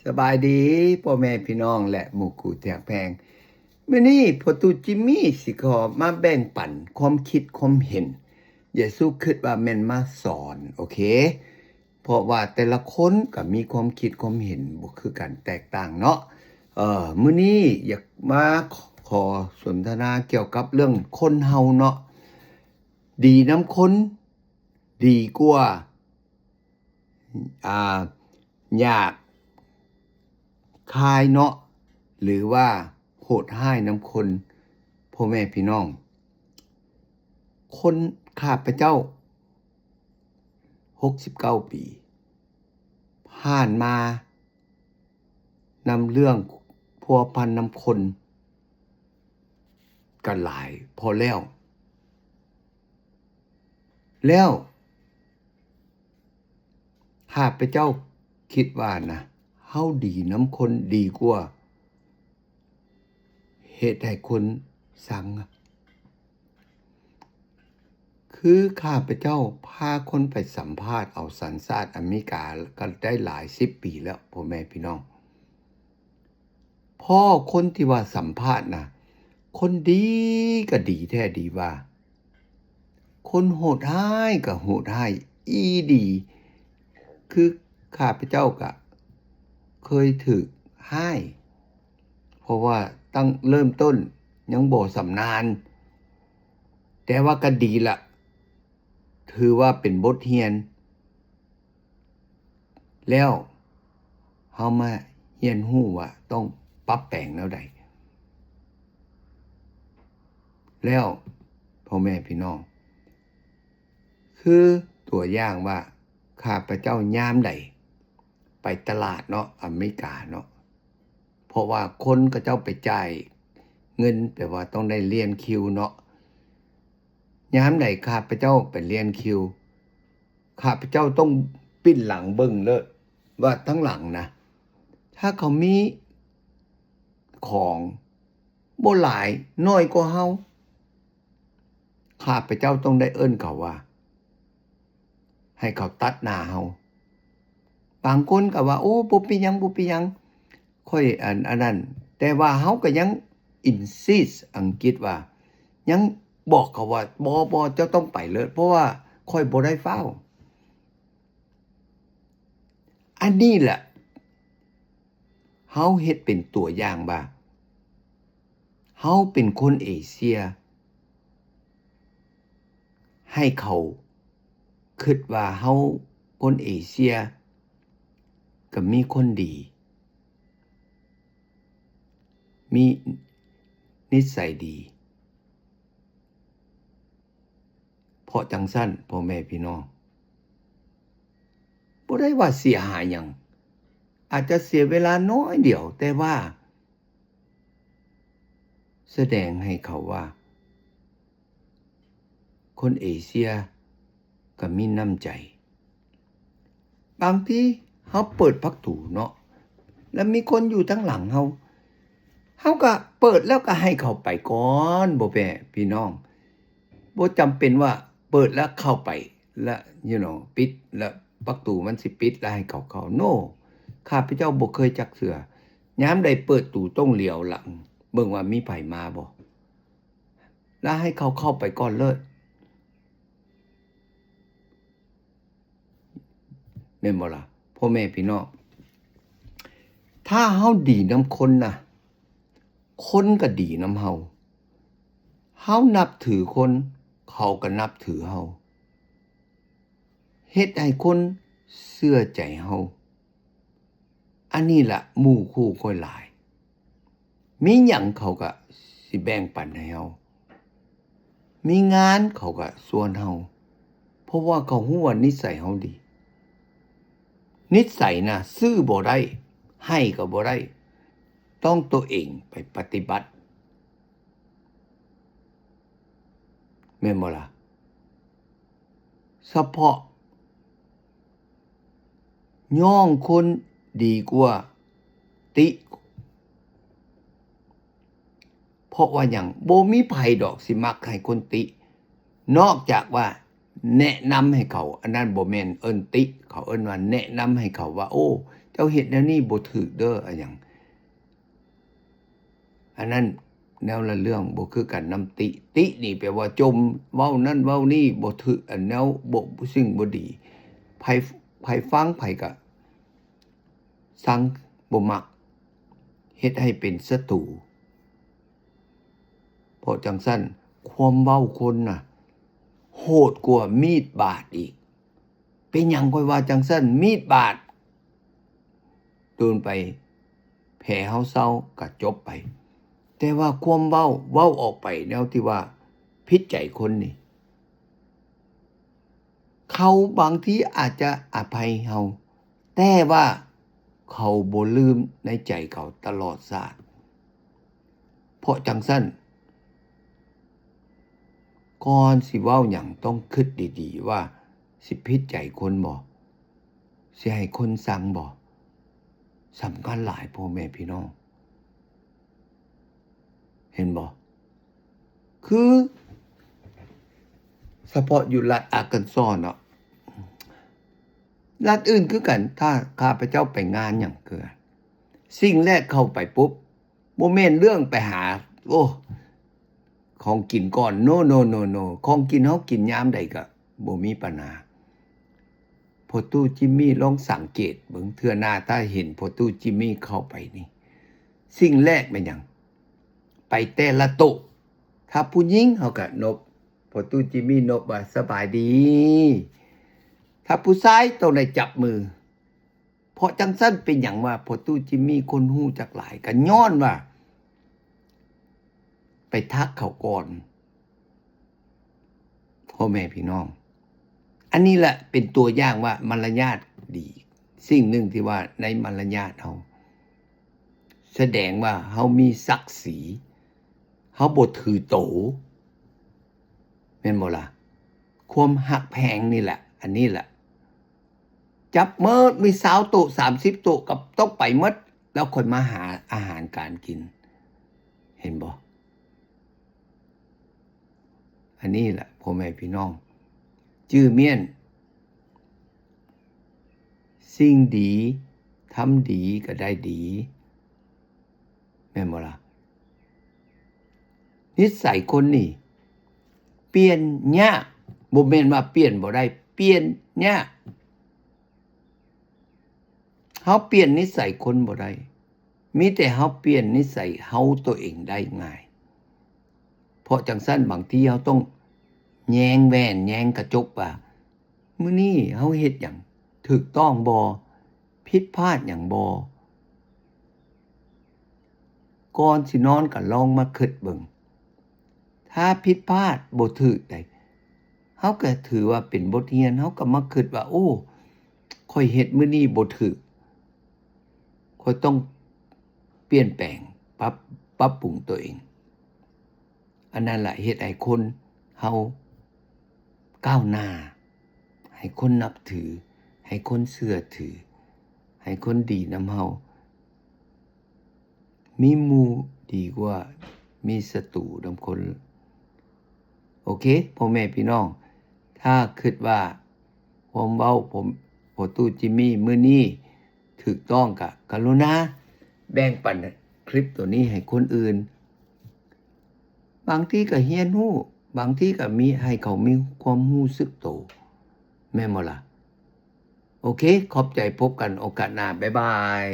ສະບາຍດີພໍ່ແມ່ພີ່ນ້ອງ ແລະ ໝູ່ຄູ່ທີ່ຮັກແພງ. ມື້ນີ້ພໍ່ຕູ້ຈິມມີຊິຂໍມາແບ່ງປັນຄວາມຄິດຄວາມເຫັນ, ຢ່າສູ່ຄິດວ່າແມ່ນມາສອນ, ໂອເຄ? ເພາະວ່າແຕ່ລະຄົນກໍມີຄວາມຄິດຄວາມເຫັນບໍ່ຄືກັນ, ແຕກຕ່າງເນາະ. ເອີ ມື້ນີ້ຢາກມາຂໍສົນທະນາກ່ຽວກັບເລື່ອງຄົນເຮົາເນາະ, ດີນຳຄົນດີກວ່າ ອ່າ ຢາກຄາຍເນາະ ຫຼືວ່າໂຫດຮ້າຍນຳຄົນ. ພໍ່ແມ່ພີ່ນ້ອງ, ຄົນ ຂ້າພະເຈົ້າຫົກສິບເກົ້າປີ ຜ່ານມານຳເລື່ອງພົວພັນນຳຄົນກໍຫຼາຍພໍແລ້ວ. ແລ້ວຂ້າພະເຈົ້າຄິດວ່ານະ, ເຮົາດີນຳຄົນດີກວ່າເຮັດໃຫ້ຄົນຊັງ. ຄືຂ້າພະເຈົ້າພາຄົນໄປສຳພາດເອົາສັນຊາດອາເມລິກາ ກໍໄດ້ຫຼາຍສິບປີແລ້ວ ພໍ່ແມ່ພີ່ນ້ອງ. ພໍຄົນທີ່ວ່າສຳພາດນະ, ຄົນດີກໍດີແທ້ດີວ່າ, ຄົນໂຫດຮ້າຍກໍໂຫດຮ້າຍອີ່ຫຼີ. ຄືຂ້າພະເຈົ້າກະເຄີຍຖືກຮ້າຍ, ເພາະວ່າຕັ້ງເລີ່ມຕົ້ນຍັງບໍ່ຊຳນານ, ແຕ່ວ່າກໍດີລະ, ຖືວ່າເປັນບົດຮຽນ. ແລ້ວເຮົາມາຮຽນຮູ້ວ່າຕ້ອງປັບແປງແນວໃດ. ແລ້ວພໍ່ແມ່ພີ່ນ້ອງ, ຄືຕົວຢ່າງວ່າ ຂ້າພະເຈົ້າຍາມໃດໄປຕະຫຼາດເນາະ ອາເມລິກາເນາະ, ເພາະວ່າຄົນເຂົາເຈົ້າໄປຈ່າຍເງິນ ແປວ່າຕ້ອງໄດ້ລຽນຄິວເນາະ. ຍາມໃດຂ້າພະເຈົ້າໄປລຽນຄິວ, ຂ້າພະເຈົ້າຕ້ອງປິ່ນຫຼັງເບິ່ງເລີຍວ່າທາງຫຼັງນະ, ຖ້າເຂົາມີຂອງບໍ່ຫຼາຍ, ໜ້ອຍກວ່າເຮົາ, ຂ້າພະເຈົ້າຕ້ອງໄດ້ເອີ້ນເຂົາວ່າ ໃຫ້ເຂົາຕັດໜ້າເຮົາ. ບາງຄົນກໍວ່າ ໂອ້ ບໍ່ເປັນຫຍັງ, ບໍ່ເປັນຫຍັງ, ຂ້ອຍອັນ ອັນນັ້ນ. ແຕ່ວ່າເຮົາກໍຍັງ insist ອັງກິດວ່າ ຍັງບອກເຂົາວ່າ ບໍ່, ບໍ່, ເຈົ້າຕ້ອງໄປເລີດ, ເພາະວ່າຂ້ອຍບໍ່ໄດ້ຟ້າວ. ອັນນີ້ແຫຼະ ເຮົາເຮັດເປັນຕົວຢ່າງວ່າ ເຮົາເປັນຄົນເອເຊຍ, ໃຫ້ເຂົາຄິດວ່າເຮົາຄົນເອເຊຍກໍມີຄົນດີ, ມີນິດໄສດີ. ເພາະຈັ່ງຊັ້ນ ພໍ່ແມ່ພີ່ນ້ອງ ບໍ່ໄດ້ວ່າເສຍຫາຍຫຍັງ, ອາດຈະເສຍເວລາໜ້ອຍດຽວ, ແຕ່ວ່າສະແດງໃຫ້ເຂົາວ່າ ຄົນເອເຊຍກໍມີນ້ຳໃຈ. ບາງທີເຮົາເປີດປະຕູເນາະ ແລ້ວມີຄົນຢູ່ທາງຫຼັງເຮົາ, ເຮົາກໍເປີດແລ້ວກໍໃຫ້ເຂົາໄປກ່ອນ, ບໍ່ແມ່ນພີ່ນ້ອງ, ບໍ່ຈຳເປັນວ່າເປີດແລ້ວເຂົ້າໄປ ແລ້ວ you know ປິດ ແລ້ວປະຕູມັນຊິປິດແລ້ວໃຫ້ເຂົາເຂົ້າ. No, ຂ້າພະເຈົ້າບໍ່ເຄີຍຈັກເທື່ອ. ຍາມໃດເປີດຕູຕ້ອງຫຼຽວຫຼັງເບິ່ງວ່າມີໃຜມາບໍ່, ແລ້ວໃຫ້ເຂົາເຂົ້າໄປກ່ອນເລີຍ. ແມ່ນບໍ່ລະ ພໍ່ແມ່ພີ່ນ້ອງ? ຖ້າເຮົາດີນຳຄົນນະ, ຄົນກໍດີນຳເຮົາ. ເຮົານັບຖືຄົນ, ເຂົາກໍນັບຖືເຮົາ. ເຮັດໃຫ້ຄົນເຊື່ອໃຈເຮົາ. ອັນນີ້ລະໝູ່ຄູ່ຂ້ອຍຫຼາຍ, ມີຫຍັງເຂົາກະຊິແບ່ງປັນໃຫ້ເຮົາ, ມີງານເຂົາກະຊວນເຮົາ, ເພາະວ່າເຂົາຮູ້ວ່ານິດໄສເຮົາດີ. ນິດໄສນະຊື້ບໍ່ໄດ້, ໃຫ້ກໍບໍ່ໄດ້, ຕ້ອງໂຕເອງໄປປະຕິບັດ. ແມ່ນບໍ່ລະ? ສະເພາະຍ້ອງຄົນດີກວ່າຕິ. ເພາະວ່າຫຍັງ? ບໍ່ມີໃຜດອກຊິມັກໃຫ້ຄົນຕິ, ນອກຈາກວ່າ ແນະນຳໃຫ້ເຂົາ, ອັນນັ້ນບໍ່ແມ່ນເອີ້ນຕິ, ເຂົາເອີ້ນວ່າແນະນຳໃຫ້ເຂົາວ່າ ໂອ້ ເຈົ້າເຮັດແນວນີ້ບໍ່ຖືກເດີ ອະຫຍັງ. ອັນນັ້ນແນວລະເລື່ອງ ບໍ່ຄືກັນນຳຕິ. ຕິນີ້ແປວ່າຈົ່ມ, ເວົ້ານັ້ນເວົ້ານີ້ບໍ່ຖືກ, ອັນແນວບໍ່, ສິ່ງບໍ່ດີ. ໃຜ, ໃຜຟັງໃຜກະຊັງ, ບໍ່ມັກ, ເຮັດໃຫ້ເປັນສັດຕູ. ເພາະຈັ່ງຊັ້ນ ຄວາມເວົ້າຄົນນະ ໂຫດກວ່າມີດບາດອີກ. ເປັນຫຍັງຂ້ອຍວ່າຈັ່ງຊັ້ນ? ມີດບາດ ໂດນໄປ ແຜເຮົາເຊົາກະຈົບໄປ. ແຕ່ວ່າຄວາມເວົ້າ, ເວົ້າອອກໄປແນວທີ່ວ່າຜິດໃຈຄົນນີ້, ເຂົາບາງທີອາດຈະອະໄພເຮົາ, ແຕ່ວ່າເຂົາບໍ່ລືມໃນໃຈເຂົາຕະຫຼອດຊາດ. ເພາະຈັ່ງຊັ້ນ ກ່ອນຊິເວົ້າຫຍັງຕ້ອງຄິດດີໆ ວ່າຊິຜິດໃຈຄົນບໍ່? ຊິໃຫ້ຄົນຊັງບໍ່? ສຳຄັນຫຼາຍ ພໍ່ແມ່ພີ່ນ້ອງ. ເຫັນບໍ່? ຄືສະເພາະຢູ່ລັດອາກັນຊໍເນາະ, ລັດອື່ນຄືກັນ, ຖ້າຂ້າພະເຈົ້າໄປງານຫຍັງເທື່ອ, ສິ່ງແລກເຂົ້າໄປປຸບ ບໍ່ແມ່ນເລື່ອງໄປຫາ ໂອ້ ຂອງກິນກ່ອນ. ໂນ ໂນ ໂນ ໂນ. ຂອງກິນເຮົາກິນຍາມໃດກະບໍ່ມີບັນຫາ. ພໍ່ຕູ້ຈິມມີລອງສັງເກດເບິ່ງເທື່ອໜ້າ ຖ້າເຫັນພໍ່ຕູ້ຈິມມີເຂົ້າໄປນີ້ ສິ່ງແລກແມ່ນຫຍັງ? ໄປແຕ່ລະໂຕະ. ຖ້າຜູ້ຍິງເຮົາກະນົບ, ພໍ່ຕູ້ຈິມມີນົບວ່າ ສະບາຍດີ. ຖ້າຜູ້ຊາຍຕ້ອງໄດ້ຈັບມື. ເພາະຈັ່ງຊັ້ນເປັນຫຍັງວ່າພໍ່ຕູ້ຈິມມີຄົນຮູ້ຈັກຫຼາຍ? ກະຍ້ອນວ່າໄປທັກເຂົາກ່ອນ ພໍ່ແມ່ພີ່ນ້ອງ. ອັນນີ້ແຫຼະເປັນຕົວຢ່າງວ່າມາລະຍາດດີ, ສິ່ງໜຶ່ງທີ່ວ່າໃນມາລະຍາດເຮົາ ສະແດງວ່າເຮົາມີສັກສີ, ເຮົາບໍ່ຖືໂຕ, ແມ່ນບໍ່ລະ? ຄວາມຮັກແພງນີ້ແຫຼະ, ອັນນີ້ແຫຼະ. ຈັບໝົດ ມີຊາວໂຕະ ສາມສິບໂຕະ ກໍຕ້ອງໄປໝົດ ແລ້ວຄ່ອຍມາຫາອາຫານການກິນ. ເຫັນບໍ່? ອັນນີ້ລະ ພໍ່ແມ່ພີ່ນ້ອງ ຈື່ມ້ຽນ, ສິ່ງດີ ທຳດີກໍໄດ້ດີ. ແມ່ນບໍ່ລະ? ນິດໄສຄົນນີ້ປ່ຽນຍາກ, ບໍ່ແມ່ນວ່າປ່ຽນບໍ່ໄດ້, ປ່ຽນຍາກ. ເຮົາປ່ຽນນິດໄສຄົນບໍ່ໄດ້, ມີແຕ່ເຮົາປ່ຽນນິດໄສເຮົາໂຕເອງໄດ້ງ່າຍ. ເພາະຈັ່ງຊັ້ນ ບາງທີເຮົາຕ້ອງແຍງແວ່ນ ແຍງກະຈົກວ່າ ມື້ນີ້ເຮົາເຮັດຫຍັງຖືກຕ້ອງບໍ່? ຜິດພາດຫຍັງບໍ່? ກ່ອນຊິນອນກໍລອງມາຄິດເບິ່ງ. ຖ້າຜິດພາດບໍ່ຖືກໃດ, ເຮົາກໍຖືວ່າເປັນບົດຮຽນ, ເຮົາກໍມາຄິດວ່າ ໂອ້ ຂ້ອຍເຮັດມື້ນີ້ບໍ່ຖືກ, ຂ້ອຍຕ້ອງປ່ຽນແປງ, ປັບ, ປັບປຸງຕົວເອງ. ອັນນັ້ນລະເຮັດໃຫ້ຄົນເຮົາກ້າວໜ້າ, ໃຫ້ຄົນນັບຖື, ໃຫ້ຄົນເຊື່ອຖື, ໃຫ້ຄົນດີນຳເຮົາ. ມີໝູ່ດີກວ່າມີສັດຕູນຳຄົນ. ໂອເຄ ພໍ່ແມ່ພີ່ນ້ອງ, ຖ້າຄິດວ່າຄວາມເວົ້າ ພໍ່ຕູ້ຈິມມີມື້ນີ້ຖືກຕ້ອງ ກະກະລຸນາແບ່ງປັນຄລິບໂຕນີ້ໃຫ້ຄົນອື່ນ. ບາງທີກໍຮຽນຮູ້, ບາງທີກໍມີ ໃຫ້ເຂົາມີຄວາມຮູ້ສຶກໂຕ, ແມ່ນບໍ່ລະ? ໂອເຄ ຂອບໃຈ, ພົບກັນໂອກາດໜ້າ, ບາຍບາຍ.